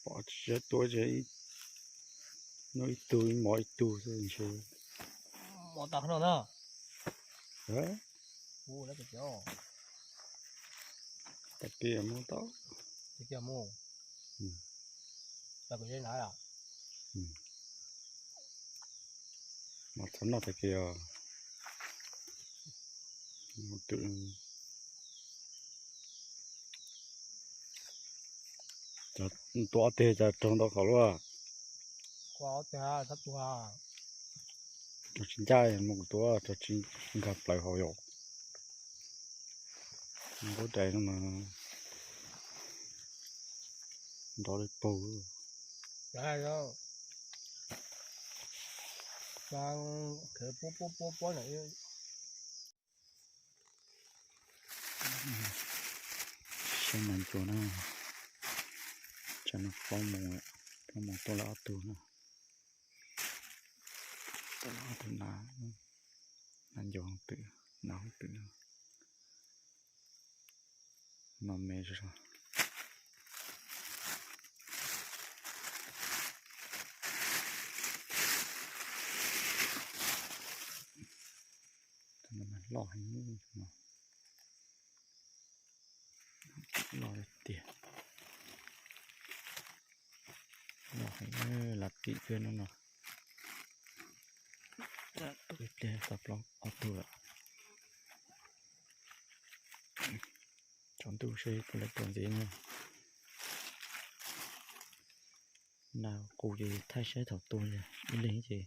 Pom tsis tshua tuaj ces noj ib tug ib mov ib tug xwb ntshe. Mov tas qhov no na. Tag kis mus tau. Tag kis mus. Mov txhob noj tag kis os. Tua ob teg cas raug ntau qhov luaj. Raug tsis ncaj mus kuv tua raug tsis nkag plaws hauv yom. Nqub dais no mas nrov li paug. Saib nas ncuav na, tsam no plaub moos, plaub moos tuaj lawm ob tug na. Tuaj lawm ob tug nas, nas ncuav hauv twm, nas hauv twm. No me, loj heev, loj tiag, loj heev, lam tim kiag no no. Tus ib pliag tau plaub ob tug lawm. Tsaus ntuj seb puas lawv tua ntxiv na. Nas qus ces thaij saib thaum tua ib leeg ces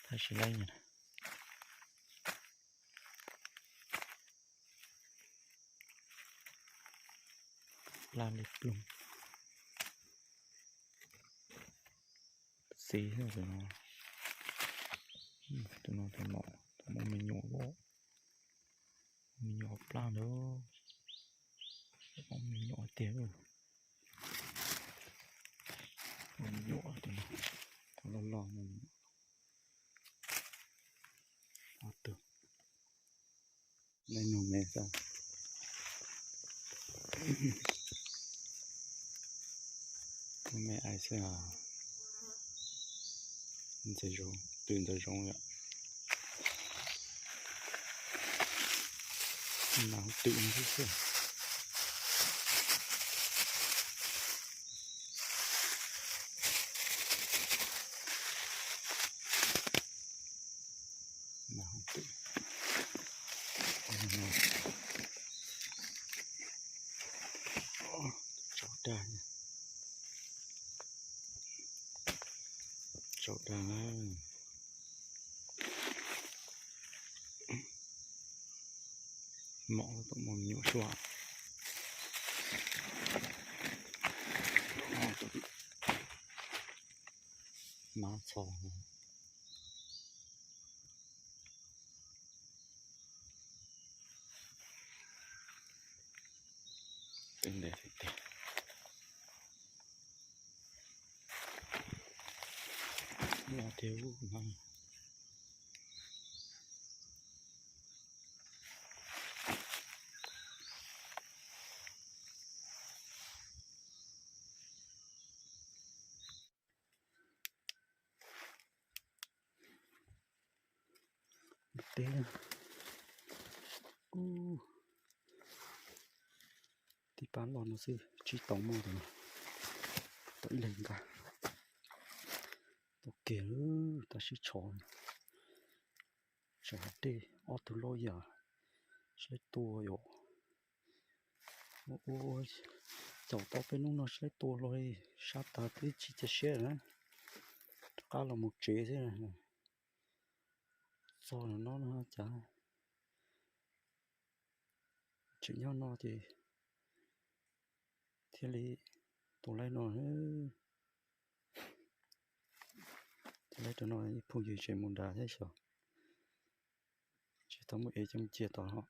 thaib sib laib na. Plab li ploog. Xis tus no, tus no tus no, tus muaj me nyuam, me nyuam plab ntawd, me nyuam tiag, me nyuam tus no, loj loj, ob tug. Lawv nug me xwb. Me ais xwb os. Ntxawm Zoov, twm Ntxawm Zoov yom. Nas hauv twm xwb xwb. Nas hauv twm. Tsaus dag, tsaus dag. Mom tus muaj me nyuam suab. Mab txho. Tej ntev tiag tiag. Loj tiag ub no. Teb, tib pab loj no xwb tsib tau moj tus no, tau ib leeg nqa. Tau kiag lawm tab sis tshov, tshov dej ob tug loj yam, sib laib tua yom. Ua, caum tau peb hnub no sib laib tua hlo li, sab tas twb tsis txaus siab na, rov qab los mus tsev xwb. Txog no no cas tseem nyob no ces thiaj li tua laib no. Tua laib rau no ib phooj ywg tseem mus nram thiab xyov, tsis tau muaj ev coj mus cia tod ho.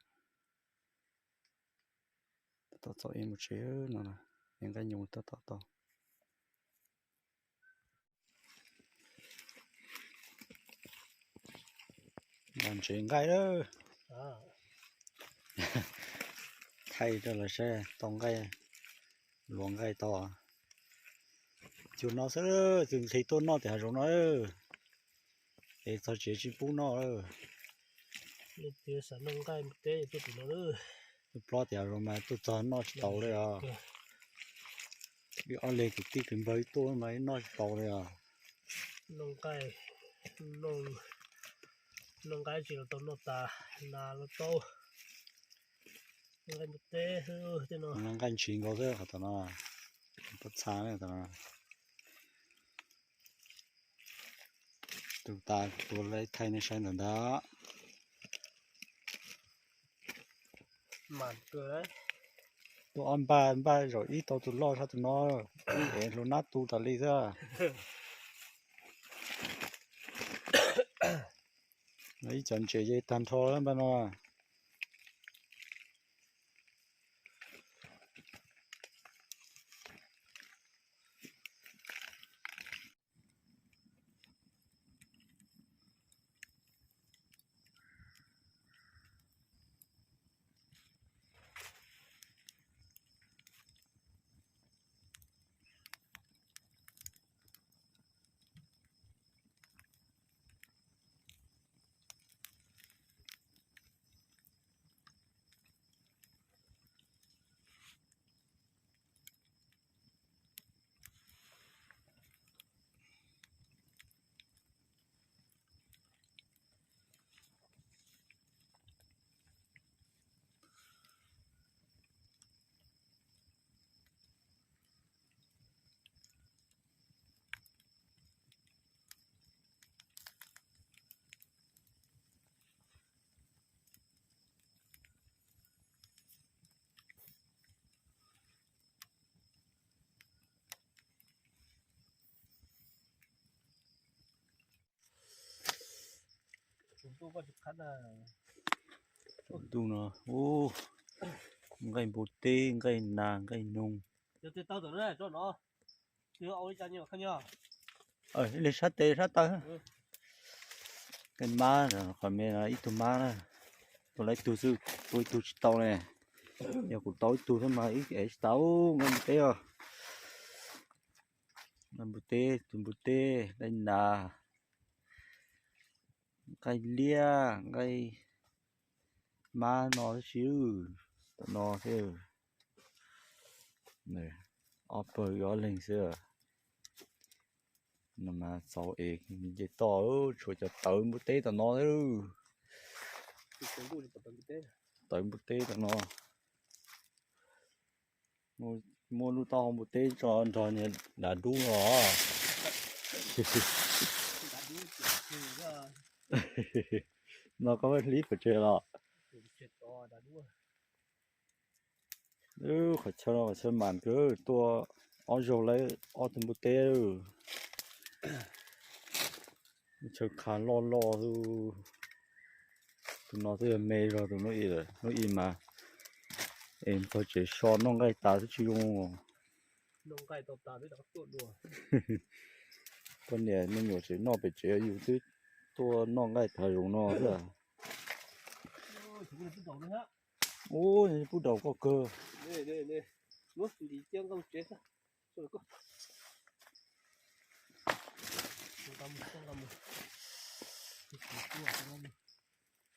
Tab tom txom ev mus tsev no na, ev nqaij nyoos tab tom tau. Nram tsev nqaij lawm. Thaij rau lawv saib tau nqaij, luas nqaij tau. Cua no xwb, tus nqhis tuaj noj tim hav zoov no, es txog tsev tsis pub noj. Leej twg xav noj nqaij teb tuaj tim no. Tuaj plob tim hav zoov mas tuaj txog noj tsis tau li os. Wb ob leeg kwv tij kwv npawg wb tuaj mas wb noj tsis tau li os. Noj nqaij, noj nqaij tsis los tau noj tas, nas los tau. Nqaij npua teb xwb tej no. Nqaij ntshis nkaus xwb qhov tom no, pob txha tom no. Tus tas tus lawv thaij nej saib ntawm ntag. Tus ob npaj, npaj zaum ib tau tus loj sab tus no, ib es hluas nab tu tas li xwb. Ib cov ntses ye tag nrho npaj no. Ntuj no, nqaij npua teb, nqaij nas, nqaij noog. Ib leeg sab tes sab taw. Nqaij mab, qhov me no ib tug mab na, tua lawv ib tug xwb, tua ib tug tsis tau ne. Yog kuv tau ib tug xwb mas ib es tsis tau nqaij npua teb os. Nqaij npua teb, tus npua teb, nqaij nas, nqaij liab, nqaij mab no xwb, tom no xwb. Ob pawg wb ob leeg xwb. No mas txaus es nce toj, tshuav cov tawv npua teb tom no xwb. Tawv npua teb tom no. Muaj lub taub hau npua teb tso nrog niag dav dub no. No koj hlib pes tsawg los? Qhov chaw no qhov chaw mas kawg, tua ob zaug lawm ob tug npua teb. Chaw qha loj loj xwb. Tus no twb yog me zog tus hnub ib, hnub ib mas es txog tsev so noj nqaij tas twb tsis zoo. Poj niam me nyuam tseem noj pem tsev, yus twb tuaj noj nqaij tav zoov no xwb. Ub, pub daus koj kawg.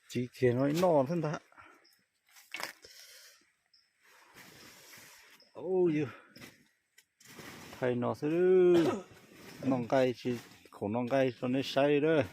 Tsis kiag no ib noj xwb ntag. Thaij no xwb, noj nqaij tsis, khoom noj nqaij rau nej saib lawm.